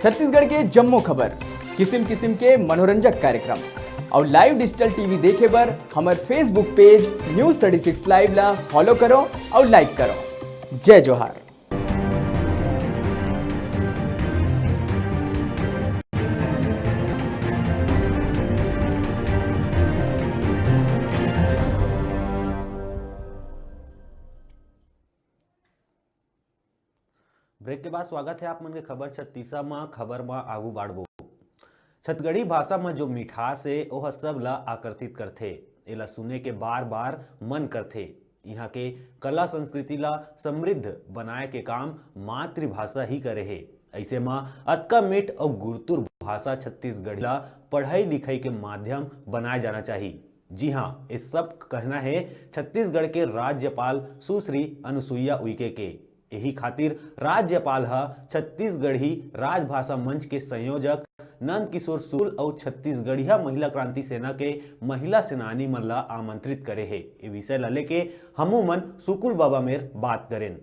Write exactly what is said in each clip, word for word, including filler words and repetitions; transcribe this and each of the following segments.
छत्तीसगढ़ के जम्मो खबर, किसिम किसिम के मनोरंजक कार्यक्रम अउ live digital T V देखे बर हमर Facebook page News thirty six Live ला follow करो अउ like करो। जय जोहार। ब्रेक के बाद स्वागत है आप मन के खबर छत्तीसा म। खबर म आगू बाढ़बो। छत्तीसगढ़ी भाषा म जो मिठास हे, ओह सब ला आकर्षित करथे। एला सुने के बार-बार मन करथे। इहाँ के कला संस्कृति ला समृद्ध बनाए के काम मातृभाषा ही करे हे। अइसे म अतका मीठ अउ गुरतुर भाषा छत्तीसगढ़ी ला पढ़ई लिखई के माध्यम बनाए जाना चाही। जी हाँ, ये सब कहना हे छत्तीसगढ़ के राज्यपाल सुश्री अनुसुईया उइके के। यही खातिर राज्यपाल ह छत्तीसगढ़ी राजभाषा मंच के संयोजक नंद किशोर सुकुल अउ छत्तीसगढ़िया महिला क्रांति सेना के महिला सेनानी मन ला आमंत्रित करे हे। ये विषय ला लेके हमू मन सुकुल बाबा मेर बात करेन।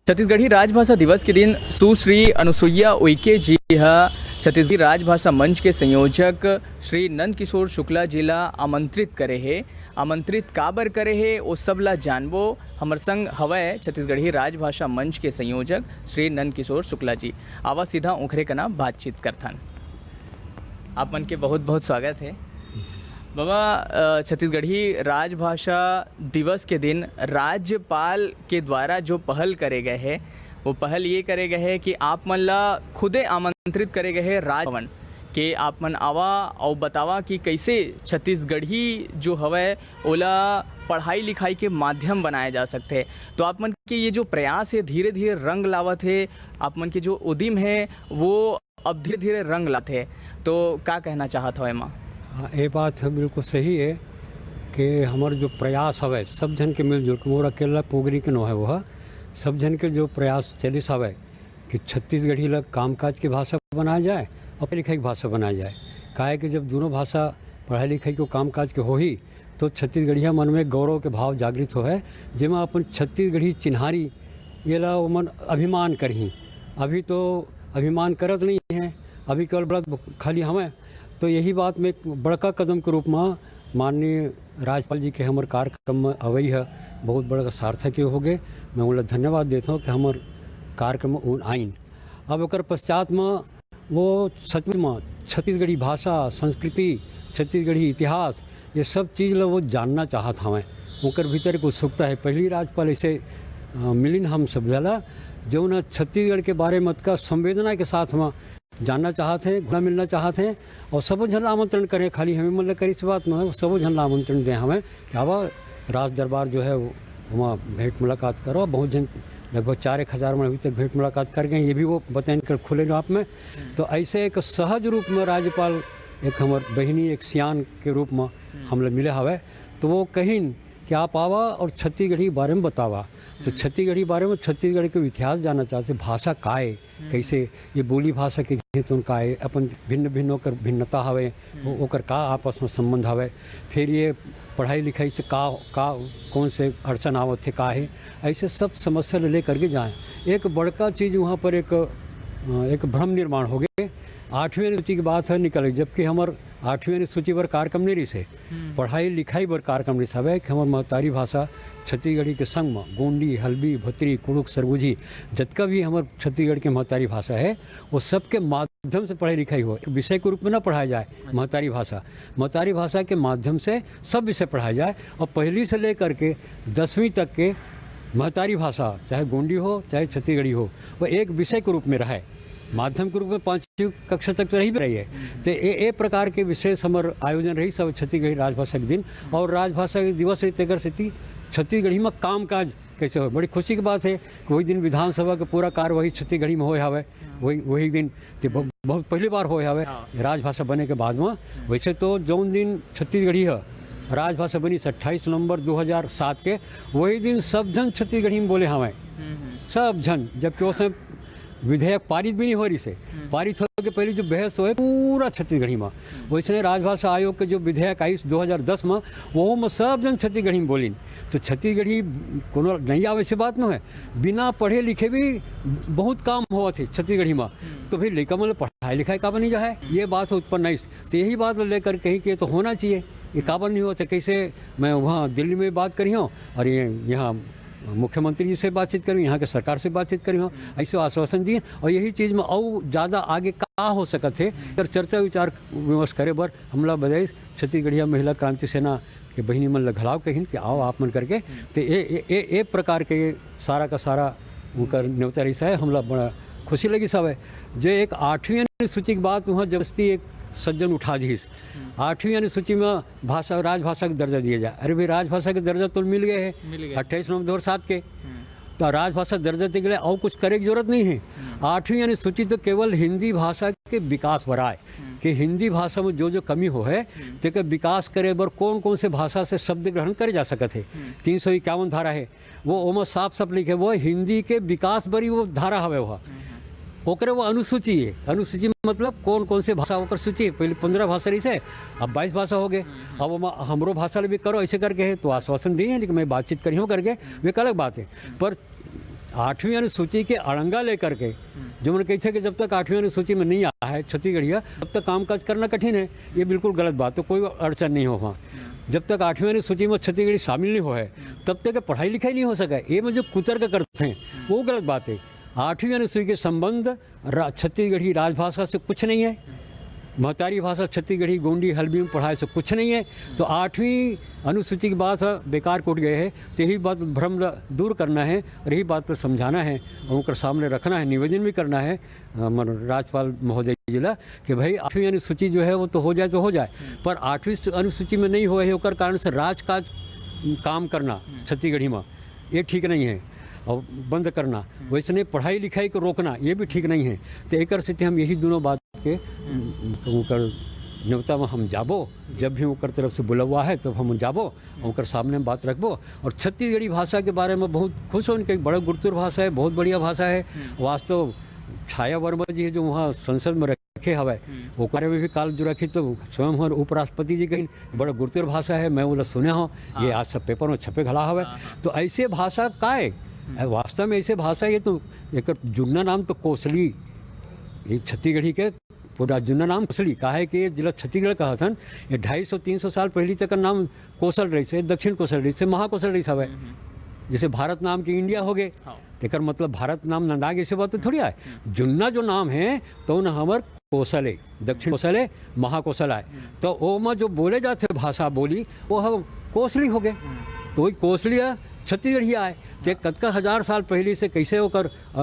छत्तीसगढ़ी राजभाषा दिवस के दिन सुश्री अनुसुईया उइके जी ह छत्तीसगढ़ी राजभाषा मंच के संयोजक श्री नंद किशोर शुक्ला जी ला आमंत्रित करे हे। आमंत्रित काबर करे हे, ओ सब ला जानबो। हमर संग हवय छत्तीसगढ़ी राजभाषा मंच के संयोजक श्री नंद किशोर शुक्ला जी। आवा सीधा ओखरे कना बातचीत करथन। आप मन के बहुत बहुत स्वागत हे। बाबा, अ, छत्तीसगढ़ी राजभाषा दिवस के दिन राज्यपाल के द्वारा जो पहल करे गए हे, वो पहल ये करे गए हे कि आप मन ला खुदे आमंत्रित करे गए हे राजभवन के आप मन आवा अउ बतावा कि कैसे छत्तीसगढ़ी जो हवय ओला पढ़ाई लिखाई के माध्यम बनाया जा सकथे। तो आप मन के ये जो प्रयास हे धीरे धीरे रंग लावत हे, आप मन के जो उदिम हे वो अब धीरे धीरे रंग लाथे। तो का कहना चाहत हव एमा? हाँ, ये बात ह बिल्कुल सही हे कि हमर जो प्रयास हवय सब झन के मिलजुल के, मोर अकेला पोगरी के नो हे, वो ह सब झन के जो प्रयास चलिस हवय कि छत्तीसगढ़ी ला कामकाज के भाषा बनाया जाए अउ पढ़ाई लिखाई के भाषा बनाया जाए। काहे कि जब दोनों भाषा पढ़ाई लिखाई के, कामकाज के होही, तो छत्तीसगढ़िया मन में गौरव के भाव जागृत होहे, जेमा अपन छत्तीसगढ़ी चिन्हारी, येला ओमन अभिमान करही। अभी तो अभिमान करत नहीं हे, अभी केवल बड़ा खाली हवय। तो यही बात में एक बड़का कदम के रूप में माननीय राज्यपाल जी के हमर कार्यक्रम में अवई ह बहुत बड़का सार्थक होगे। मैं उनला धन्यवाद देत हूँ कि हमर कार्यक्रम में उन आइन। अब ओकर पश्चात में वो सचमुच में छत्तीसगढ़ी भाषा, संस्कृति, छत्तीसगढ़ी इतिहास, ये सब चीज़ ला वो जानना चाहत हवय। ओकर भीतर एक उत्सुकता हे। पहली राज्यपाल ऐसे, अ, मिलिन हम सब ला, जौन ह छत्तीसगढ़ के बारे में अतका संवेदना के साथ हम जानना चाहत हे, घुलना मिलना चाहत हे। अउ सबो झन ला आमंत्रण करे, खाली हमें मन ला करे इस बात में, सबो झन ला आमंत्रण दे हवय कि आवा, राज दरबार जो हे, वहाँ भेंट मुलाकात करो। बहुत झन, लगभग चार एक हजार मन अभी तक भेंट मुलाकात कर गए, ये भी वो बताइन कर खुले आप में। तो ऐसे एक सहज रूप में राज्यपाल, एक हमर बहिनी, एक सियान के रूप में हम लोग मिले हवय। तो वो कहिन कि आप आवा और छत्तीसगढ़ी के बारे में बतावा। तो छत्तीसगढ़ी के बारे में, छत्तीसगढ़ के इतिहास जानना चाहते, भाषा का हे, कैसे ये बोली भाषा के, तो का हे, अपन भिन्न भिन्न ओकर भिन्नता हवे, ओ-, ओकर का आपस में संबंध हवे, फिर ये पढ़ाई लिखाई से का, का, कौन से अड़चन आवत हे, का हे, ऐसे सब समस्या ले लेकर के जाए। एक बड़का चीज़ वहाँ पर एक, अ, एक भ्रम निर्माण हो गए। आठवीं अनुसूची की बात है निकल गई, जबकि हमर आठवीं अनुसूची बर कार्यक्रम नहीं रहिस हे। पढ़ाई लिखाई बर कार्यक्रम रहिस हवे कि हमर महतारी भाषा छत्तीसगढ़ी के संग म गोंडी, हल्बी, भतरी, कुड़ुख, सरगुजी, जतका भी हमर छत्तीसगढ़ के महतारी भाषा हे, वो सबके माध्यम से पढ़ाई लिखाई हो, विषय के रूप में ना पढ़ाया जाए महतारी भाषा। महतारी भाषा के माध्यम से सब विषय पढ़ाया जाए और पहली से लेकर के दसवीं तक के महतारी भाषा, चाहे गोंडी हो, चाहे छत्तीसगढ़ी हो, वो एक विषय के रूप में रहे, माध्यम के रूप में पाँचवीं कक्षा तक तो रही रही है। तो ये, ये प्रकार के विशेष हमर आयोजन रही सब छत्तीसगढ़ी राजभाषा के दिन, और राजभाषा के दिवस रही, तेकर सेती छत्तीसगढ़ी में काम काज कैसे हो। बड़ी खुशी की बात है कि वही दिन विधानसभा के पूरा कार्यवाही छत्तीसगढ़ी में होए हवे। वही, वही दिन ते ब-, बहुत पहली बार होए हवे राजभाषा बने के बाद में। वैसे तो जौन दिन छत्तीसगढ़ी है राजभाषा बनी अट्ठाईस नवंबर दो हज़ार सात के, वही दिन सब झन छत्तीसगढ़ी में बोले हवे, सब झन, जबकि उस समय विधेयक पारित भी नहीं हो रही से, पारित हो के पहले जो बहस होए पूरा छत्तीसगढ़ी में, वैसने राजभाषा आयोग के जो विधेयक आइस दो हज़ार दस में, वो में सब जन छत्तीसगढ़ी में बोलिन। तो छत्तीसगढ़ी कोनो नहीं आवे, ऐसी बात न है, बिना पढ़े लिखे भी बहुत काम होवत हे छत्तीसगढ़ी में। तो भाई, लइका मन ल पढ़ाई लिखाई काबर नहीं जाए, ये बात उत्पन्न आइस। तो यही बात ल लेकर कहीं कि ये तो होना चाहिए, ये काबर नहीं होता, कैसे मैं वहाँ दिल्ली में बात करी हूँ और ये यहाँ मुख्यमंत्री जी से बातचीत करी हूँ, यहाँ के सरकार से बातचीत करी हूँ, ऐसे आश्वासन दिए। और यही चीज़ में और ज़्यादा आगे का हो सकत हे, अगर चर्चा विचार विमर्श करे बर हमला बधाई छत्तीसगढ़िया महिला क्रांति सेना के बहिनी मन ल घलाव कहिन कि आओ आप मन करके। तो ए, ए, ए, ए प्रकार के सारा का सारा उनकर नेवता रहिस हे, हमला बड़ा खुशी लगिस हवय। जे एक आठवीं अनुसूची के बात वहाँ जबरदस्ती एक सज्जन उठा दिस, आठवीं अनुसूची में भाषा, राजभाषा के दर्जा दिया जाए। अरे भाई, राजभाषा के दर्जा तो मिल गए हे, मिल गए। अट्ठाईस नवंबर दो हज़ार सात के। हम्म, तो राजभाषा दर्जा देने के लिए और कुछ करे की जरूरत नहीं है। आठवीं अनुसूची तो केवल हिंदी भाषा के विकास बर आए, कि हिंदी भाषा में जो जो कमी हो है, तेकर विकास करे बर कौन कौन से भाषा से शब्द ग्रहण करे जा सकत है। तीन सौ इक्यावन धारा है, वो ओमा साफ साफ लिखे, वो हिंदी के विकास बर ही वो धारा हवे, वो ओकरे वो अनुसूची है। अनुसूची मतलब कौन कौन से भाषा, ओकर सूची है। पहले पंद्रह भाषा रहिस हे, अब बाईस भाषा हो गए। अब ओमा हमरो भाषा ले भी करो, ऐसे करके है, तो आश्वासन दिए हैं कि मैं बातचीत करी हूँ करके, वे एक अलग बात है। पर आठवीं अनुसूची के अड़ंगा लेकर के जो मन कहते कि जब तक आठवीं अनुसूची में नहीं आया है छत्तीसगढ़िया, तब तक कामकाज करना कठिन है। ये बिल्कुल गलत बात, तो कोई अड़चन नहीं हो वहाँ। जब तक आठवीं अनुसूची में छत्तीसगढ़ी शामिल नहीं हो है, तब तक पढ़ाई लिखाई नहीं हो सका है। ये में जो कुतर्क करते हैं, वो गलत बात है। आठवीं अनुसूची के संबंध रा-, छत्तीसगढ़ी राजभाषा से कुछ नहीं है, महतारी भाषा छत्तीसगढ़ी, गोंडी, हल्बी में पढ़ाए से कुछ नहीं है। तो आठवीं अनुसूची की बात है, बेकार कोट गए है। तो यही बात भ्रम ल-, दूर करना है और यही बात ल समझाना है और उनकर सामने रखना है, निवेदन भी करना है, अ, मन-, राज्यपाल महोदय जी ला कि भाई, आठवीं अनुसूची जो है वो तो हो जाए तो हो जाए, पर आठवीं सु-, अनुसूची में नहीं हुआ है, ओकर कारण से राजकाज काम करना छत्तीसगढ़ी में ये ठीक नहीं है और बंद करना, वैसने पढ़ाई लिखाई को रोकना ये भी ठीक नहीं है। तो एकर सेती हम यही दोनों बात के ओकर नेवता में हम जाबो, जब भी ओकर तरफ से बुलवा है तब हम जाबो, ओकर सामने हम बात रखबो। और छत्तीसगढ़ी भाषा के बारे में बहुत खुश हो उनके, बड़ा गुरतुर भाषा है, बहुत बढ़िया भाषा है। वास्तव छाया वर्मा जी है जो वहाँ संसद में रखे हवे, ओकर में भी काल जो रखी तो स्वयं हर उपराष्ट्रपति जी कहिन, बड़ा गुरतुर भाषा है, मैं ओला सुने हूँ, ये आज सब पेपर में छपे घला हवे। तो ऐसे भाषा का है, वास्तव में ऐसे भाषा, ये तो एक जुन्ना नाम तो कोसली, ये छत्तीसगढ़ी के पूरा जुन्ना नाम कोसली, काहे कि ये जिला छत्तीसगढ़ कहत हन, ये ढाई सौ तीन सौ साल पहली तक नाम कोसल रहिस हे, दक्षिण कोसल रहिस हे, महाकोसल रहिस हवे। जैसे भारत नाम के इंडिया हो गए, हाँ। तेकर मतलब भारत नाम नंदा गए, ऐसे बात तो थोड़ी आए। जुन्ना जो नाम है तो न हमर कोसल है, दक्षिण कोसल है, महाकोसल आए। तो ओमा जो बोले जाते भाषा बोली, वो हम कोसली हो गए। तो वही कोसली है, छत्तीसगढ़ी आए। ते कतका हजार साल पहली से कैसे ओकर, अ,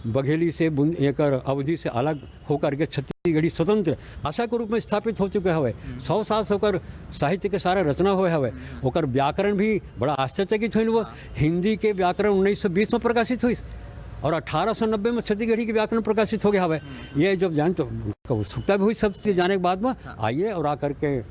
बघेली से बुन-, एकर अवधी से अलग होकर के छत्तीसगढ़ी स्वतंत्र भाषा के रूप में स्थापित हो चुके हवे। सौ साल से ओकर साहित्य के सारा रचना होए हवे। ओकर व्याकरण भी बड़ा आश्चर्यचकित होइन वो। हिंदी के व्याकरण उन्नीस सौ बीस में प्रकाशित हुई और अठारह सौ नब्बे में छत्तीसगढ़ी के व्याकरण प्रकाशित हो गया हवे। ये जब जान तो उत्सुकता भी हुई सब चीज जाने के बाद में आइए और आकर के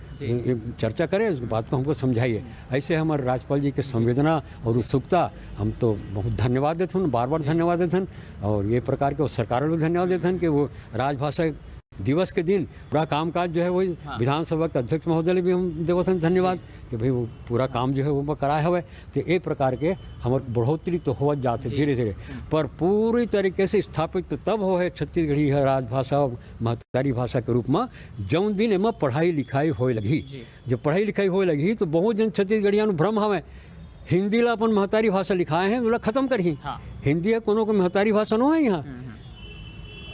चर्चा करें, उस बात को हमको समझाइए। ऐसे हमारे राज्यपाल जी के संवेदना और उत्सुकता, हम तो बहुत धन्यवाद देते हैं, बार बार धन्यवाद देते हैं। और ये प्रकार के वो सरकार को धन्यवाद देते हैं कि वो राजभाषा दिवस के दिन पूरा कामकाज जो है वही विधानसभा के अध्यक्ष महोदय ले भी हम देवत हन धन्यवाद कि भाई वो पूरा काम जो है वो कराए हवे। तो ये प्रकार के हमर बढ़ोतरी तो होवत जाते धीरे धीरे, पर पूरी तरीके से स्थापित तो तब हो है छत्तीसगढ़ी है राजभाषा और महतारी भाषा के रूप में, जौन दिन एमा पढ़ाई लिखाई होए लगही। जब पढ़ाई लिखाई होए लगही तो बहुत जन छत्तीसगढ़िया नु भ्रम हवे, हिंदी ला अपन महतारी भाषा लिखाए हैं, ओला खत्म करही। हाँ। हिंदी है कोनो को महतारी भाषा नो है यहाँ,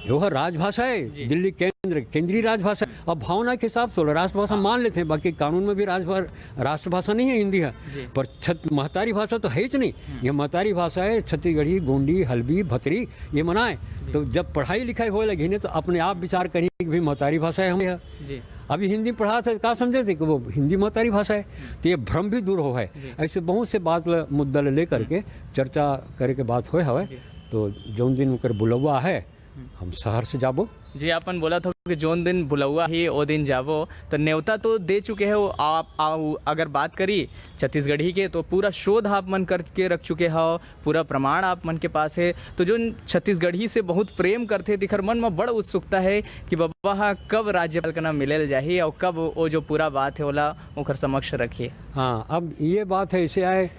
वो है राजभाषा है, दिल्ली केंद्र, केंद्रीय राजभाषा। अब भावना के हिसाब से ओला राष्ट्रभाषा मान लेते हैं, बाकी कानून में भी राजभा-, राष्ट्रभाषा नहीं है हिंदी है, जी। पर छत-, महतारी भाषा तो है ही नहीं। ये महतारी भाषा है छत्तीसगढ़ी, गोंडी, हल्बी, भतरी, ये मनाए। तो जब पढ़ाई लिखाई होए लगी ना तो अपने आप विचार करिए कि भाई महतारी भाषा है हम है। जी। अभी हिंदी पढ़ा थे, का समझे थे कि वो हिंदी महतारी भाषा है, तो ये भ्रम भी दूर हो है। जी। ऐसे बहुत से बात ल-, मुद्दा ले लेकर के चर्चा करे के बात होए हवे। जी। तो जौन दिन उनकर बुलवा है हम सहर से जाबो। जी, आपन बोलत हो कि जोन दिन बुलौआ ही ओ दिन जाबो, तो नेवता तो दे चुके हो आप। आ, अगर बात करी छत्तीसगढ़ी के, तो पूरा शोध आप मन करके रख चुके हो, पूरा प्रमाण आप मन के पास है। तो जोन छत्तीसगढ़ी से बहुत प्रेम करथे, तिखर मन में बड़ उत्सुकता है कि बबा हा कब राज्यपाल कना मिले ल जाही और कब वो जो पूरा बात है ओला ओकर समक्ष रखी। हाँ, अब ये बात है, ऐसे आए,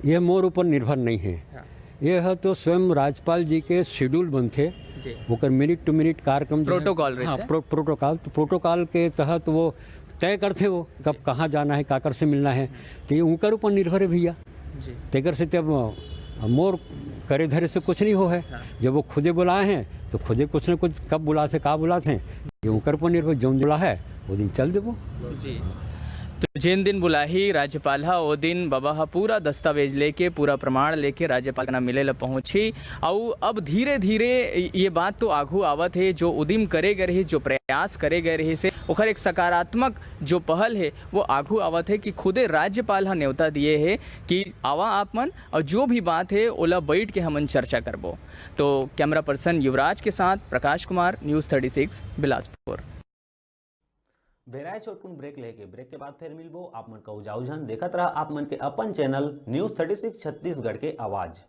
ये मोर ऊपर निर्भर नहीं है। हाँ। ये है तो स्वयं राज्यपाल जी के शेड्यूल बनथे, जी। ओकर मिनट टू मिनट कार्यक्रम जो है, प्रोटोकॉल हाँ, रहथे। प्रो, प्रोटोकॉल, तो प्रोटोकॉल के तहत वो तय करथे वो कब कहाँ जाना है, काकर से मिलना है, तो ये उनकर ऊपर निर्भर है भैया। जी। तेकर से तब मोर करे धरे से कुछ नहीं हो है। हाँ। जब वो खुदे बुलाए हैं तो खुदे कुछ ना कुछ कब बुलाथे, का बुलाथे, ये उनकर ऊपर निर्भर। जौन बुला है वो दिन चल देबो। जी। तो जिन दिन बुलाही राज्यपाल हा, ओ दिन बबा हा पूरा दस्तावेज लेके, पूरा प्रमाण लेके राज्यपाल कना मिले ला पहुंची। अउ अब धीरे धीरे ये बात तो आघू आवत है, जो उदिम करे गए रही, जो प्रयास करे गए रही से ओखर एक सकारात्मक जो पहल है वो आघू आवत है कि खुदे राज्यपाल हा न्योता दिए है कि आवा आप मन और जो भी बात है ओला बैठ के हमन चर्चा करबो। तो कैमरा पर्सन युवराज के साथ Prakash Kumar, news thirty six, Bilaspur. बेरा ए छोटकुन ब्रेक लेके, ब्रेक के बाद फिर मिलबो। आप मन कहू जाऊ झन, देखत रहा आप मन के अपन channel news thirty six Chhattisgarh के आवाज़।